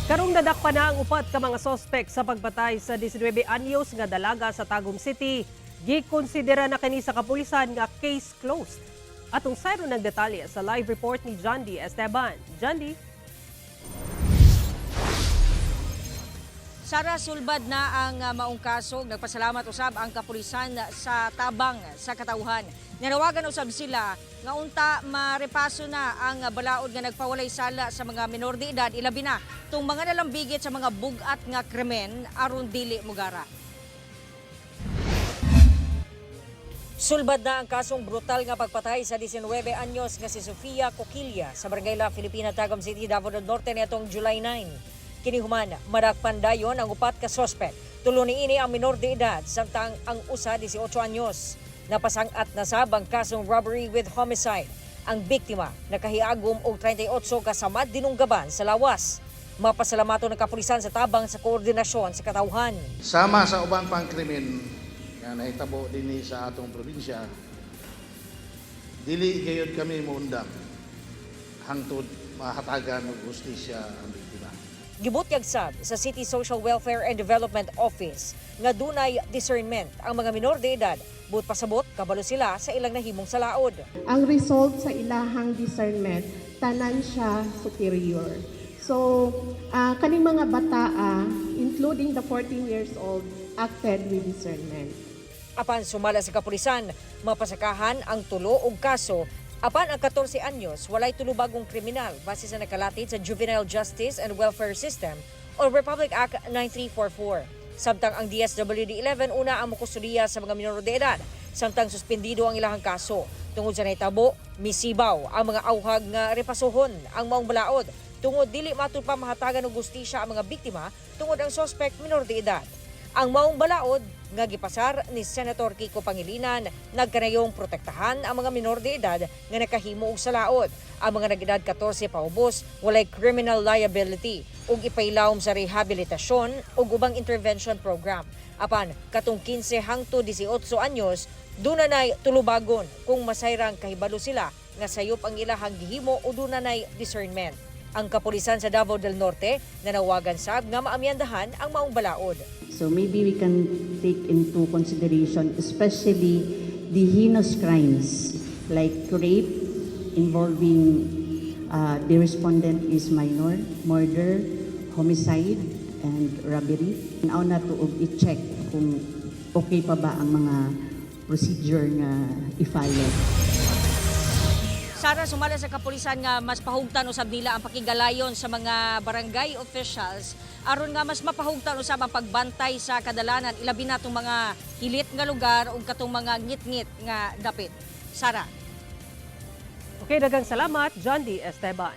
Karong nadakpan na ang upat ka mga sospek sa pagpatay sa 19 anyos nga dalaga sa Tagum City. Gikonsidera na kini sa kapulisan nga case closed. Atong sayron ng detalye sa live report ni John D. Esteban. John D. Sara, sulbad na ang maong kaso. Nagpasalamat usab ang kapulisan sa tabang sa katawhan. Nanawagan usab sila nga unta marepaso na ang balaod nga nagpawalay sala sa mga minor de edad, ilabi na tung mga nalambigit sa mga bugat nga krimen, aron dili mugara. Sulbad na ang kasong brutal nga pagpatay sa 19 anyos nga si Sofia Coquilla sa Barangay La Filipina, Tagum City, Davao del Norte niadtong July 9. Kini human, madakpan dayon ang upat ka sospek. Tulo niini ang minor de edad samtang ang usa 18 anyos. Napasang-at na sab ang kasong robbery with homicide. Ang biktima nakahiagom og 38 ka samad dinunggaban sa lawas. Mapasalamato ng kapulisan sa tabang sa koordinasyon sa katawhan. Sama sa uban pang krimen nga nahitabo dinhi sa atong probinsya, dili gayud kami muundang hangtod mahatagan og hustisya ang biktima. Gibutyag sab sa City Social Welfare and Development Office nga dunay discernment ang mga minor de edad. Buot pasabot, kabalo sila sa ilang nahimong salaod. Ang result sa ilahang discernment, tanan siya superior. So, kaning mga bataa, including the 14 years old, acted with discernment. Apan sumala sa kapulisan, mapasakahan ang tulo og kaso, apan ang 14 anyos walay tulubagong kriminal base sa nakalatid sa Juvenile Justice and Welfare System o Republic Act 9344. Samtang ang DSWD 11 una ang mokustodiya sa mga minor de edad, samtang suspendido ang ilahang kaso. Tungod sa nahitabo, misibaw ang mga auhag nga repasuhon ang maong balaod tungod dili matud pa mahatagan og hustisya ang mga biktima tungod ang sospek minor de edad. Ang maong balaod nga gipasar ni Senator Kiko Pangilinan nagkanayong protektahan ang mga minor de edad nga nakahimo og salaod. Ang mga nag-edad 14 paubos walay criminal liability ug ipailawom sa rehabilitasyon ug ubang intervention program. Apan katong 15 hangtod 18 anyos, duna nay tulubagon kung masayrang kahibalo sila nga sayop ang ilahang gihimo o duna nay discernment. Ang kapulisan sa Davao del Norte nanawagan sab nga maamyandahan ang maong balaod. So maybe we can take into consideration especially the heinous crimes like rape involving the respondent is minor, murder, homicide, and robbery. Now na to og i-check kung okay pa ba ang mga procedure nga i-follow. Sara, sumala sa kapulisan nga mas pahugtan usab nila ang pakigalayon sa mga barangay officials aron nga mas mapahugtan usab ang pagbantay sa kadalanan, ilabi na tong mga hilit nga lugar ug katong mga ngit-ngit nga dapit. Sara. Okay, daghang salamat, John D. Esteban.